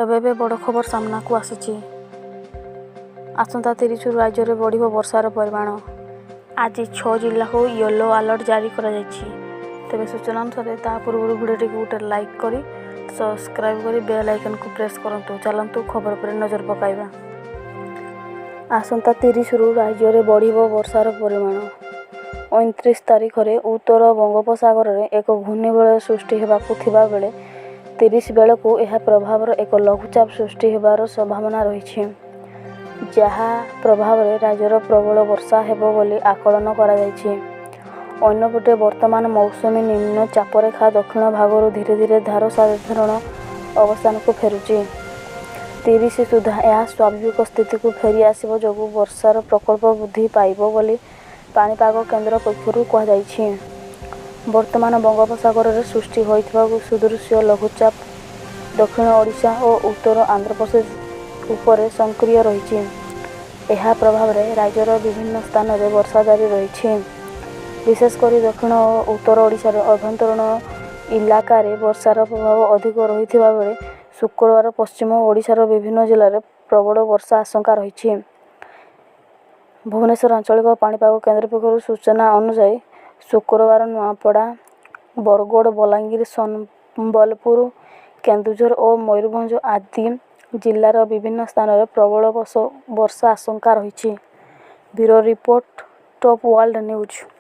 ତେବେ ଏବେ ବଡ଼ ଖବର ସାମ୍ନାକୁ ଆସିଛି। ଆସନ୍ତା 30ରୁ ରାଜ୍ୟରେ ବଢ଼ିବ ବର୍ଷାର ପରିମାଣ। ଆଜି ଛଅ ଜିଲ୍ଲାକୁ ୟେଲୋ ଆଲର୍ଟ ଜାରି କରାଯାଇଛି। ତେବେ ସୂଚନା ଅନୁସାରେ, ତା ପୂର୍ବରୁ ଭିଡ଼ିଓଟିକୁ ଗୋଟେ ଲାଇକ୍ କରି, ସବସ୍କ୍ରାଇବ୍ କରି ବେଲ୍ ଆଇକନ୍କୁ ପ୍ରେସ୍ କରନ୍ତୁ। ଚାଲନ୍ତୁ ଖବର ଉପରେ ନଜର ପକାଇବା। ଆସନ୍ତା 30ରୁ ରାଜ୍ୟରେ ବଢ଼ିବ ବର୍ଷାର ପରିମାଣ। 29 ତାରିଖରେ ଉତ୍ତର ବଙ୍ଗୋପସାଗରରେ ଏକ ଘୂର୍ଣ୍ଣିବଳୟ ସୃଷ୍ଟି ହେବାକୁ ଥିବା ବେଳେ 30 ବେଳକୁ ଏହା ପ୍ରଭାବରେ ଏକ ଲଘୁଚାପ ସୃଷ୍ଟି ହେବାର ସମ୍ଭାବନା ରହିଛି। ଯାହା ପ୍ରଭାବରେ ରାଜ୍ୟରେ ପ୍ରବଳ ବର୍ଷା ହେବ ବୋଲି ଆକଳନ କରାଯାଇଛି। ଅନ୍ୟପଟେ ବର୍ତ୍ତମାନ ମୌସୁମୀ ନିମ୍ନ ଚାପରେଖା ଦକ୍ଷିଣ ଭାଗରୁ ଧୀରେ ଧୀରେ ତାର ସାଧାରଣ ଅବସ୍ଥାନକୁ ଫେରୁଛି। 30 ସୁଦ୍ଧା ଏହା ସ୍ୱାଭାବିକ ସ୍ଥିତିକୁ ଫେରି ଆସିବା ଯୋଗୁଁ ବର୍ଷାର ପ୍ରକୋପ ବୃଦ୍ଧି ପାଇବ ବୋଲି ପାଣିପାଗ କେନ୍ଦ୍ର ପକ୍ଷରୁ କୁହାଯାଇଛି। ବର୍ତ୍ତମାନ ବଙ୍ଗୋପସାଗରରେ ସୃଷ୍ଟି ହୋଇଥିବା ସୁଦୃଶ୍ୟ ଲଘୁଚାପ ଦକ୍ଷିଣ ଓଡ଼ିଶା ଓ ଉତ୍ତର ଆନ୍ଧ୍ରପ୍ରଦେଶ ଉପରେ ସକ୍ରିୟ ରହିଛି। ଏହା ପ୍ରଭାବରେ ରାଜ୍ୟର ବିଭିନ୍ନ ସ୍ଥାନରେ ବର୍ଷା ଜାରି ରହିଛି। ବିଶେଷକରି ଦକ୍ଷିଣ ଓ ଉତ୍ତର ଓଡ଼ିଶାର ଆଭ୍ୟନ୍ତରୀଣ ଇଲାକାରେ ବର୍ଷାର ପ୍ରଭାବ ଅଧିକ ରହିଥିବା ବେଳେ ଶୁକ୍ରବାର ପଶ୍ଚିମ ଓଡ଼ିଶାର ବିଭିନ୍ନ ଜିଲ୍ଲାରେ ପ୍ରବଳ ବର୍ଷା ଆଶଙ୍କା ରହିଛି। ଭୁବନେଶ୍ୱର ଆଞ୍ଚଳିକ ପାଣିପାଗ କେନ୍ଦ୍ର ପକ୍ଷରୁ ସୂଚନା ଅନୁଯାୟୀ, ଶୁକ୍ରବାର ନୂଆପଡ଼ା, ବରଗଡ଼, ବଲାଙ୍ଗୀର, ସମ୍ବଲପୁର, କେନ୍ଦୁଝର ଓ ମୟୂରଭଞ୍ଜ ଆଦି ଜିଲ୍ଲାର ବିଭିନ୍ନ ସ୍ଥାନରେ ପ୍ରବଳ ବର୍ଷା ଆଶଙ୍କା ରହିଛି। Bureau report, Top World News.